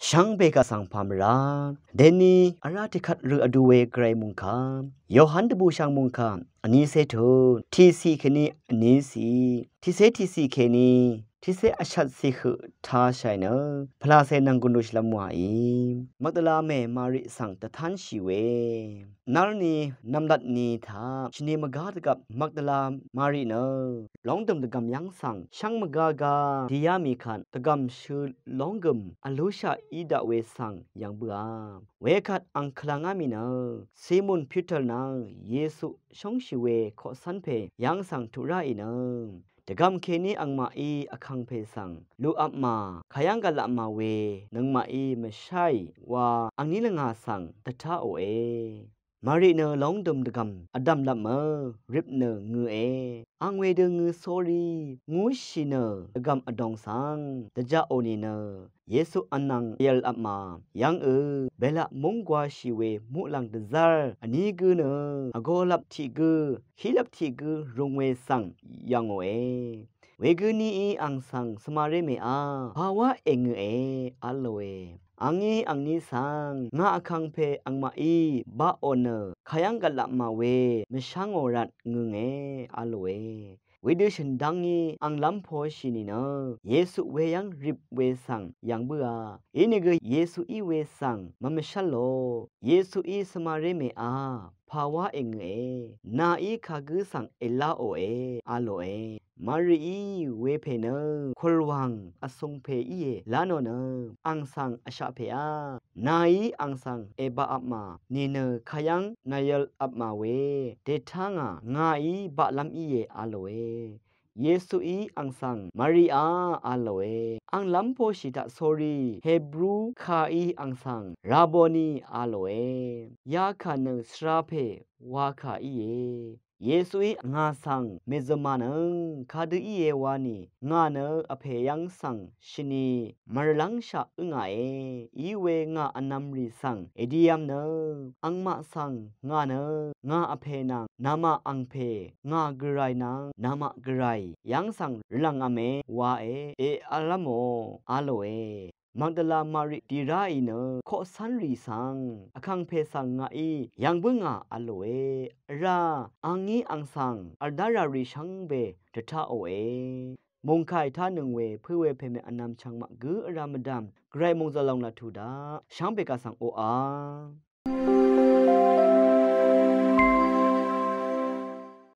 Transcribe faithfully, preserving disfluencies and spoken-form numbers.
Shvngbe kaq svng pà mvrá deni vrá tiqkvt rø vdu we gvray mungkà, Yohan dvbùshv̀ng mungkà vnícé tut tiqciq kèní vnícì, tiqcé tiqciq kèní tiqcé vshvtciq høq tāshàì nø pvlacè nvng gùn dø shvlv́m wàí Magdala mè Mari svng dvtánshì we. Nv́rni nv̀mlat ni taq shvni mvgá dvgvp Magdala Mari nø lóngdø̀m dvgv̀m yv́ng svng shv́ng mvgá gá dìyá mì kvt dvgv̀m shø lónggø̀m vlúshaq í daq we svng yv̀ng bǿà. Wekvt ang kvlvngá mì nø Simon Piter nvng Yesu shóngshì we koqcv́n pè yv́ng svng tuq ráì nø dvgv̀m kèní angmaqí vkangpè svng luqvpmà kayv́ng gvlapmà we nøngmaqí mvsháì wa angní lvngà svng dvtáòe. Mari nø lóngdø̀m dvgv̀m vdv̀mlvpmø rip nø ngøe. Ang wedø ngø sórí ngúshì nø dvgv̀m vdōng svng dvjaqò nìnø Yesu vnvng yv̀lvpmà yv́ngø belaq múng gwāshì we muqlàng dvzv́r vní gǿ nø vgolvp tiq gǿ hílvp tiq gǿ rūng we svng yv̀ngòe. Wegǿ níí ang svng svmaré mèá pàwá èngøe v̄lòe. Angí angní svng ngà vkangpè angmaqí baqò nø kayv́ng gvlapmà we mvshá ngò rvt ngønge v̄lòe. Wedø shø̀n dv́ngí ang lv́m poshì nìnø Yesu weyv́ng rip we svng yv̀ng bǿà. Inìgø Yesuí we svng mvmvshv́l lò. Yesuí svmaré mèá pàwá èngøe. Nàí kagǿ svng èláòe v̄lòe. Marií wepè nø kùlwàng vsùngpè íe lá nò nø ang svng vshaq pèá. Nàí ang svng èbaqvpmà nìnø kayv́ng nàyv̄lvpmà we dètá ngà ngàí baqlv́m íe v̄lòe. Yesuí ang svng Mariá v̄lòe. Ang lv́m poshì taq sórí Hebru kàí ang svng Raboni v̄lòe. Yakà nø svrapè wakà íe. Yesuí ngà svng mèzømà nøng kadø íe wani ngà nø vpè yv́ng svng shvni mvrlv́ngshaq ǿngàe. Iwe ngà vnvm rì svng èdiyvm nø angmaq svng ngà nø ngà vpè nvng namaq angpè, ngà gvray nvng namaq gvray yv́ng svng rvlv̀ngvme wae èv̄lv́mò v̄lòe. Magdala Mari dì ráì nø koqcv́nrì svng vkàngpè svng ngàí yv̀ng bǿngà v̄lòe. Vrá angí ang svng vdá ràrì shvngbe dvtáòe. Mòngkàì tánøng we pø̄ we pèmè vnvm chvngmaq gǿ vrá mvdv̀m gvray mòngzv̀l lòng laq tuq daq shvngbe kaq svng oqà